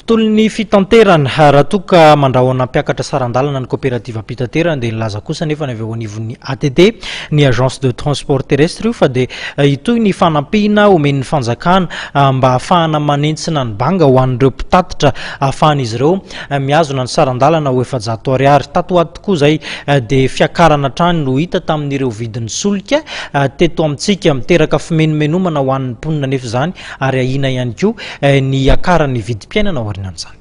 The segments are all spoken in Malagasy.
Tontolon'ny fitanterana, raha toa ka mandrahona hampiakatra saran-dalana ny koperativam-pitaterana dia nilaza kosa anefa ny avy eo anivon'ny ATT, ny Agence de Transport Terrestre io fa dia hitohy ny fanampiana omen'ny fanjakana mba hahafahana manentsina ny banga ho an'ireo mpitatitra ahafahan'izy ireo mihazona ny saran-dalana ho 400 ariary. Tato ho ato tokoa izay dia fiakarana hatrany no hita tamin'ireo vidin'ny solika teto amintsika. Miteraka fimenomenomana ho an'ny mponina anefa izany ary ahiana ihany koa ny hiakaran'ny vidim-piainana aorianan'izany.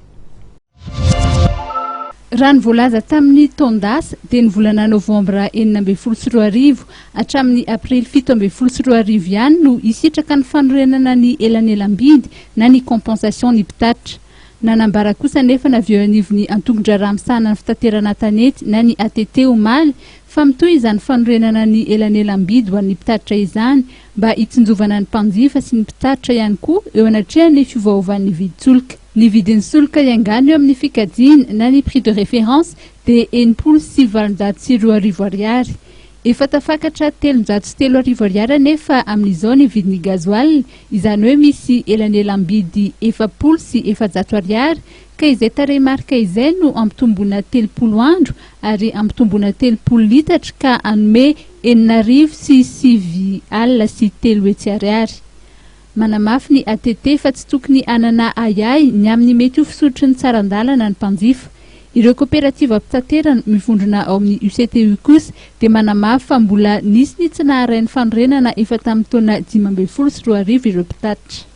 Raha ny voalaza tamin'ny taon-dasa dia ny volana novambra 2016 hatramin'ny aprily 2017 ihany no hisitraka ny fanorenana ny elanelam-bidy na ny compensation ny mpitatitra. Nanambara kosa anefa ny avy eo anivon'ny antokon-draharaha misahana ny fitaterana an-tanety na ny ATT omaly fa mitohy izany fanorenana ny elanelam-bidy ho an'ny mpitatitra izany mba hitsinjovana ny mpanjifa sy ny mpitatitra ihany koa eo anatrehan'ny fiovaovan'ny vidin-tsolika. Ny vidin'ny solika iangana eo amin'ny fikajiana na ny prix de référence dia 2860 ariary. Efa tafakatra 3300 ariary anefa amin'izao ny vidin'ny gasoil, izany hoe misy elanelam-bidy 440 ariary ka izay tarehimarika izay no ampitomboina 30 andro ary ampitomboina 30 litatra ka hanome 360 ariary. Manamafy ny ATT fa tsy tokony hanana ahiahy ny amin'ny mety ho fisotry ny tsaran-dalana ny mpanjifa. Ireo koperativa mpitaterana mivondrona ao amin'ny UCTU kosa dia manamafy fa mbola nisy ny tsy naharay ny fanorenana efa tamin'ny taona 2015 ireo mpitatitra.